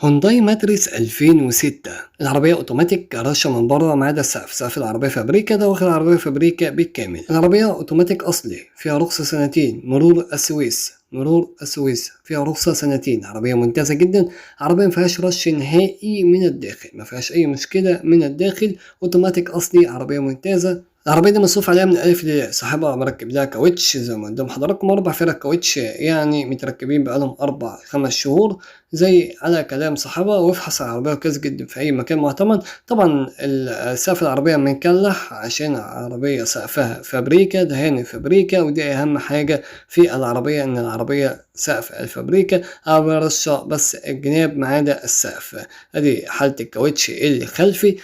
هونداي ماتريس 2006، العربية اوتوماتيك، رشة من بره ما عدا السقف. سقف العربية فابريكا، ده واخد العربية فابريكا بالكامل. العربية اوتوماتيك اصلي، فيها رخصة سنتين، مرور السويس، مرور السويس، فيها رخصة سنتين. عربية ممتازة جدا، عربية ما فيهاش رش نهائي من الداخل، ما فيهاش اي مشكلة من الداخل، اوتوماتيك اصلي، عربية ممتازة. العربية دي مصروف عليها من الألف للياء، صاحبها مركب لها كاوتش زي ما قدام حضراتكم، 4 فرق كاوتش يعني متركبين بقالهم 4-5 شهور زي على كلام صاحبها. وافحص العربية كويس جدا في أي مكان معتمد. طبعا سقف العربية مكلح عشان العربية سقفها فابريكا، دهان فابريكا، ودي أهم حاجة في العربية إن العربية سقف الفابريكا. عربية رشة بس الجناب ما عدا السقف. ادي حالة الكاوتش الخلفي،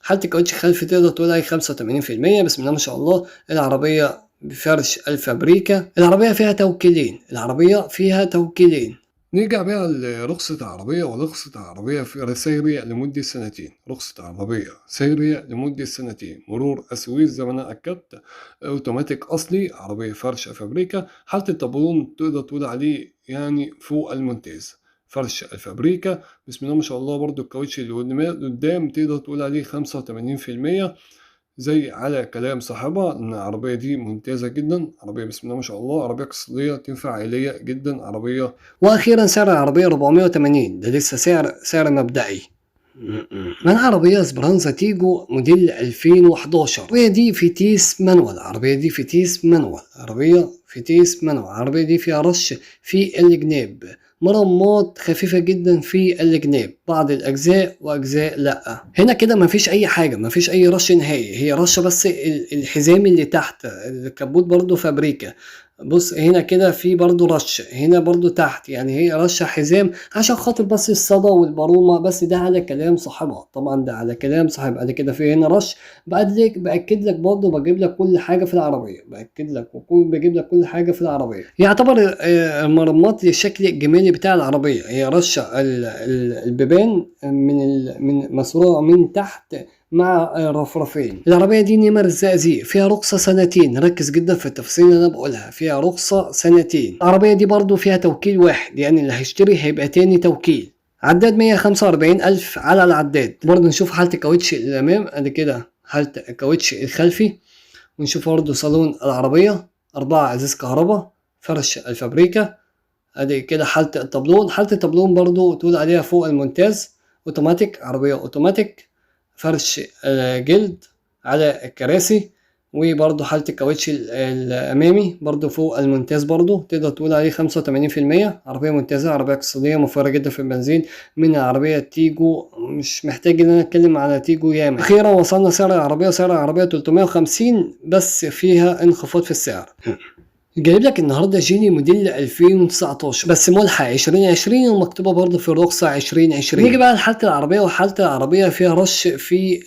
حالة الكاوتش الخلفي تقدر تقول عليه 85%، بسم الله ما شاء الله. العربية بفرش الفابريكا، العربية فيها توكيلين، العربية فيها توكيلين. نرجع بقى لرخصة العربية، ورخصة العربية في سيرية لمدة سنتين، رخصة عربية سيرية لمدة سنتين، مرور السويس زي ما أنا أكدت، أوتوماتيك أصلي، عربية فرش فابريكا، حالة الطابلون تقدر تقول عليه يعني فوق الممتاز، فرش الفابريكا بسم الله ما شاء الله. برضو الكاوتش اللي قدام تقدر تقول عليه 85% زي على كلام صاحبها ان العربية دي ممتازة جدا، عربية بسم الله ما شاء الله، عربية اقتصادية تنفع عائلية جدا، عربية. واخيرا سعر العربية 480، ده لسه سعر مبدئي. من عربية اسبرانزا تيجو موديل 2011، العربية دي فتيس manual، العربية دي فتيس manual، عربية فتيس manual. العربية دي فيها رش في الجناب، مرمات خفيفة جدا في الجناب، بعض الأجزاء وأجزاء لأ. هنا كده مفيش أي حاجة، مفيش أي رش نهائي، هي رشة بس الحزام اللي تحت الكبوت برضو فابريكا. بص هنا كده في برضو رش، هنا برضو تحت، يعني هي رشة حزام عشان خاطر بس الصدى والبرومة، بس ده على كلام صاحبها، طبعا ده على كلام صاحبها. بعد كده في هنا رش، بعد لك بأكد لك برضو، بجيب لك كل حاجة في العربية، بأكد لك بجيب لك كل حاجة في العربية. يعتبر مرمات للشكل الجمالي بتاع العربية، هي رشة البيبان من مصروعة من تحت مع رفرفين. العربية دي نمر الزقازيق، فيها رخصة سنتين، ركز جدا في التفاصيل اللي أنا بقولها، فيها رخصة سنتين. العربية دي برضو فيها توكيل واحد، يعني اللي هيشتري هيبقى تاني توكيل. عداد 145 ألف على العداد. برضو نشوف حالة الكاوتش الأمام، ادي كده حالة الكاوتش الخلفي، ونشوف برضو صالون العربية، 4 ازاز كهرباء، فرش الفابريكا. ادي كده حالة الطابلون، حالة الطابلون برضو تقول عليها فوق الممتاز، اوتوماتيك، عربية اوتوماتيك، فرش جلد على الكراسي. وبرضو حالة الكاوتش الأمامي برضو فوق الممتاز، برضو تقدر تقول عليه 85%. عربية ممتازة، عربية اقتصادية، موفرة جدا في البنزين من العربية تيجو، مش محتاج إن أنا أتكلم على تيجو ياما. أخيرا وصلنا سعر العربية، سعر العربية 350 بس فيها انخفاض في السعر. جايب لك النهارده جيني موديل 2019 بس ملحق 2020 ومكتوبه برضه في الرخصة 2020. نيجي بقى لحاله العربية، وحاله العربية فيها رش في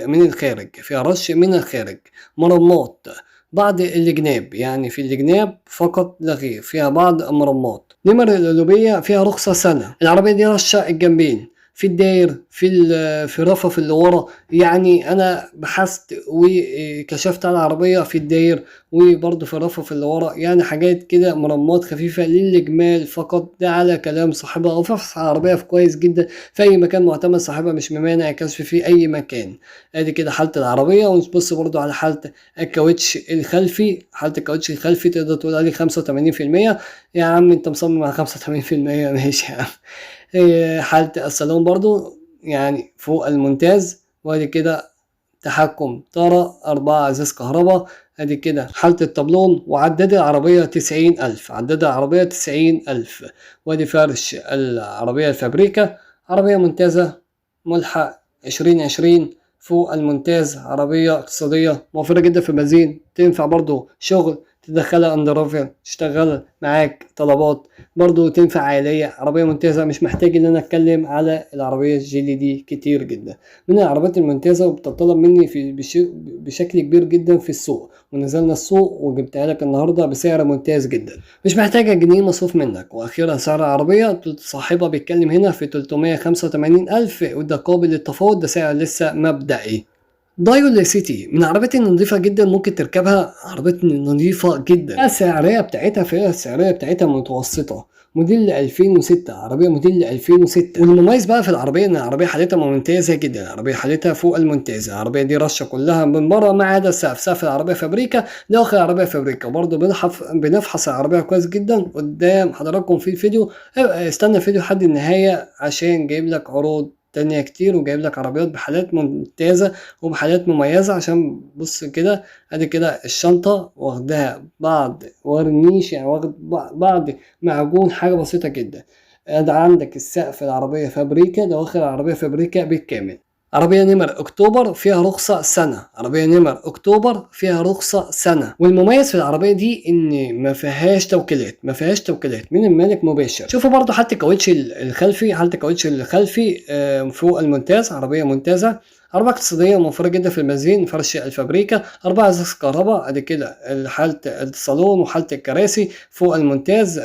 من الخارج، فيها رش من الخارج، مرمات بعض الجناب، يعني في الجناب فقط لا غير، فيها بعض المرمات. نمر القلوبيه فيها رخصه سنة. العربية دي رشه الجنبين، في الداير، في الرفف اللي ورا، يعني انا بحثت وكشفت على العربية في الداير وبرضه في الرفف اللي ورا، يعني حاجات كده مرمات خفيفة للاجمال فقط، ده على كلام صاحبها. وفحص العربية في كويس جدا في اي مكان معتمد، صاحبها مش ممانع كشف في اي مكان. ادي كده حاله العربية. ونبص برضه على حاله الكاوتش الخلفي، حاله الكاوتش الخلفي تقدر تقول عليه 85%. يا عم انت مصمم على 85%، ماشي يا عم. حالة الصالون برضو يعني فوق الممتاز. وادي كده تحكم طارة، 4 ازاز كهرباء. ادي كده حالة الطابلون. وعداد العربية 90,000، عداد العربية 90,000. وادي فرش العربية الفابريكا، عربية ممتازة، ملحق 2020 فوق الممتاز، عربية اقتصادية موفرة جدا في البنزين، تنفع برضو شغل، تدخلها اندرافير تشتغل معاك طلبات، برضو تنفع عائلية، عربية ممتازة. مش محتاج ان انا اتكلم على العربية الجيلي دي كتير جدا، من العربيات الممتازة وبتطلب مني بشكل كبير جدا في السوق، ونزلنا السوق وجبتها لك النهاردة بسعر ممتاز جدا، مش محتاجة جنيه مصروف منك. واخيرا سعر العربية صاحبها بيتكلم هنا في 385,000، وده قابل للتفاوض، ده سعر لسه مبدئي. دايو سيتي من العربيات النظيفة جدا، ممكن تركبها، عربيات نظيفة جدا. السعرية بتاعتها فيها السعرية بتاعتها متوسطة، موديل 2006، عربية موديل 2006. والمميز بقى في العربية ان العربية حالتها ممتازة جدا، العربية حالتها فوق الممتازة. العربية دي رشه كلها من بره ما عدا السقف، سقف العربية فابريكا، داخل العربية فابريكا. وبرده بنفحص العربية كويس جدا قدام حضراتكم في الفيديو. استنى الفيديو لحد النهاية عشان جايب لك عروض تانية كتير، وجايب لك عربيات بحالات ممتازة وبحالات مميزة. عشان بص كده، ادي كده الشنطة واخدها بعض ورنيش، يعني واخد بعض معجون، حاجة بسيطة جدا. ادي عندك السقف العربية فابريكا، ده واخد العربية فابريكا بالكامل. عربية نمر اكتوبر فيها رخصة سنة، عربية نمر اكتوبر فيها رخصة سنة. والمميز في العربية دي ان ما فيهاش توكيلات، ما فيهاش توكيلات من المالك مباشر. شوفوا برضو حالة الكاوتش الخلفي، حالة الكاوتش الخلفي فوق الممتاز، عربية ممتازة، عربية اقتصادية موفرة جدا في البنزين، فرش الفابريكا، 4 ازاز كهرباء. ادي كده حالة الصالون وحالة الكراسي فوق الممتاز.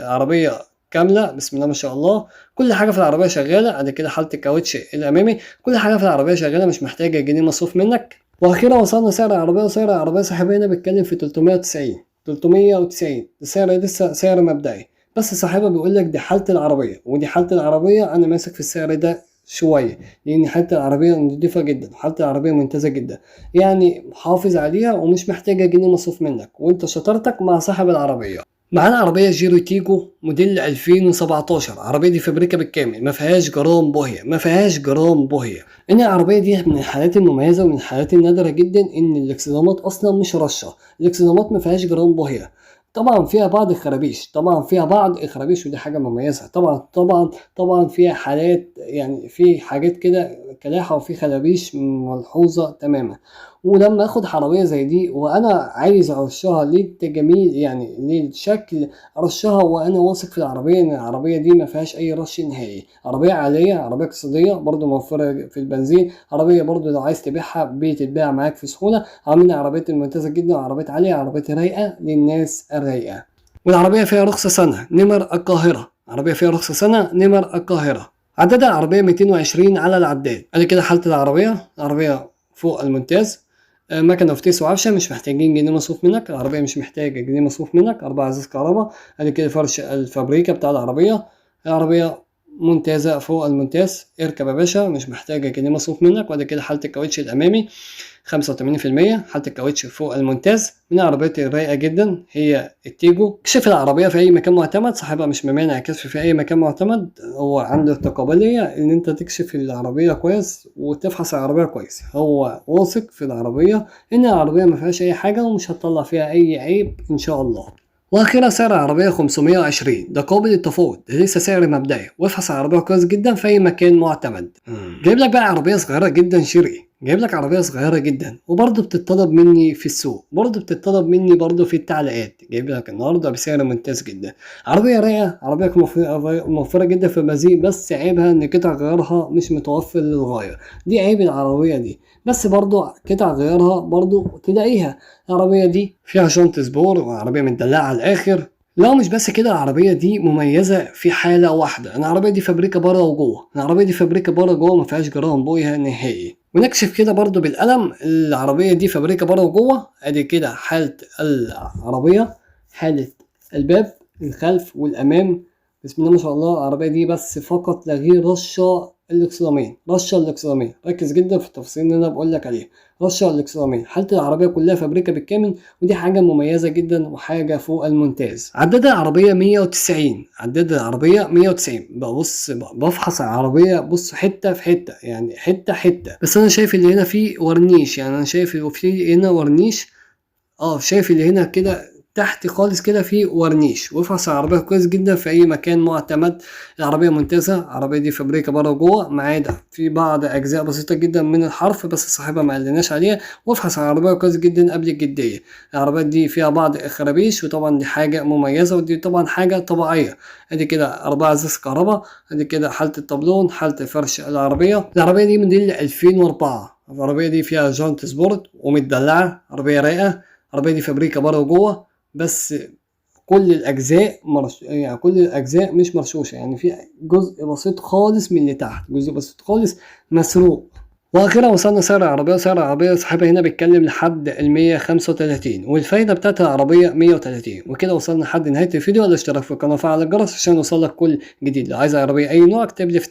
عربية كاملة بسم الله ما شاء الله، كل حاجة في العربية شغالة. ادي كده حالة الكاوتش الأمامي، كل حاجة في العربية شغالة، مش محتاجة جنيه مصروف منك. وأخيرا وصلنا سعر العربية، وسعر العربية صاحبها هنا بيتكلم في 390، 390. السعر لسه سعر مبدئي، بس صاحبها بيقول لك دي حالة العربية، ودي حالة العربية، أنا ماسك في السعر ده شوية لأن حالة العربية نضيفة جدا، حالة العربية ممتازة جدا، يعني حافظ عليها ومش محتاجة جنيه مصروف منك، وأنت شطارتك مع صاحب العربية. معانا عربية جيرو تيجو موديل 2017، العربية دي فابريكا بالكامل، ما فيهاش جرام بوهية، ما فيهاش جرام بوهية. إن العربية دي من الحالات المميزة ومن الحالات النادرة جدا إن الاكسدامات أصلا مش رشة، الاكسدامات ما فيهاش جرام بوهية. طبعا فيها بعض الخرابيش، طبعا فيها بعض الخرابيش ودي حاجة مميزة. طبعا طبعا طبعا فيها حالات، يعني في حاجات كده كلاحة وفي خرابيش ملحوظة تماما. ولما اخد عربية زي دي وانا عايز ارشها للتجميل، يعني للشكل، ارشها وانا واثق في العربية ان العربية دي ما فيهاش اي رش نهائي. عربية عالية، عربية اقتصادية، برضو موفرة في البنزين، عربية برضو لو عايز تبيعها بتتباع معاك في سهولة. عاملين عربية ممتازة جدا، عربية عالية، عربية رايقة للناس الرايقة. والعربية فيها رخصة سنة نمر القاهرة، عربية فيها رخصة سنة نمر القاهرة. عدد العربية 220 على العداد. ادي كده حالة العربية، العربية فوق الممتاز، مكنة وفتيس وعفشة، مش محتاجين جنيه مصروف منك، العربية مش محتاجة جنيه مصروف منك. 4 ازاز كهرباء، ادي كده فرش الفابريكا بتاع العربية، العربية ممتازة فوق الممتاز، اركب يا باشا، مش محتاجة جنيه مصروف منك. وادي كده حالة الكاوتش الأمامي 85%، حالة الكاوتش فوق الممتاز. من العربيات الرايقة جدا هي التيجو. اكشف العربية في أي مكان معتمد، صاحبها مش ممانع كشف في أي مكان معتمد، هو عنده القابلية إن أنت تكشف العربية كويس وتفحص العربية كويس، هو واثق في العربية إن العربية ما فيهاش أي حاجة ومش هتطلع فيها أي عيب إن شاء الله. واخيرا سعر العربية 520، ده قابل للتفاوض، ده لسه سعر مبدئي، وافحص العربية كويس جدا في أي مكان معتمد. جايب لك بقى عربية صغيرة جدا شيري، جايب لك عربية صغيرة جدا وبرضه بتطلب مني في السوق، برضه بتطلب مني برضه في التعليقات. جايب لك النهارده بسعر ممتاز جدا، عربية رايقة، عربية موفرة جدا في البنزين، بس عيبها إن قطع غيارها مش متوفر للغاية، دي عيب العربية دي، بس برضه قطع غيارها برضه تلاقيها. العربية دي فيها شنطة سبور وعربية متدلعة على الآخر. لا مش بس كده، العربية دي مميزة في حالة واحدة، العربية دي فابريكا بره وجوه، العربية دي فابريكا بره وجوه، ما فيهاش جرام بويها نهائي. ونكشف كده برضو بالقلم، العربية دي فابريكا بره وجوه. ادي كده حالة العربية، حالة الباب الخلف والأمام، بسم الله ما شاء الله. العربية دي بس فقط لا غير رشة الاكسدامين، رشة الاكسدامين، ركز جدا في التفاصيل اللي انا بقول لك عليها، رشة الاكسدامين. حالة العربية كلها فابريكا بالكامل، ودي حاجة مميزة جدا وحاجة فوق الممتاز. عداد العربية 190، عداد العربية 190. ببص بفحص العربية، بص حتة في حتة، يعني حتة حتة، بس انا شايف اللي هنا فيه ورنيش، يعني انا شايف اللي فيه هنا ورنيش، شايف اللي هنا كده تحت خالص كده في ورنيش. وافحص العربية كويس جدا في أي مكان معتمد. العربية ممتازة، العربية دي فابريكا بره وجوه، ما عدا في بعض أجزاء بسيطة جدا من الحرف بس صاحبها ما قالناش عليها. وافحص العربية كويس جدا قبل الجدية. العربيات دي فيها بعض الخرابيش، وطبعا دي حاجة مميزة ودي طبعا حاجة طبيعية. ادي كده 4 ازاز كهرباء، ادي كده حالة الطابلون، حالة فرش العربية. العربية دي موديل 2004، العربية دي فيها جانت سبورت ومتدلعة، عربية رايقة، العربية دي فابريكا بره وجوه، بس كل الأجزاء يعني كل الأجزاء مش مرشوشة، يعني في جزء بسيط خالص من اللي تحت، جزء بسيط خالص مسروق. واخيرا وصلنا سعر العربية. سعر العربية صاحبها هنا بيتكلم لحد ال 135، والفايده بتاعت العربية 130. وكده وصلنا لحد نهاية الفيديو. الاشتراك في القناة وفعل الجرس عشان يوصلك كل جديد. لو عايز عربية اي نوع اكتب لي في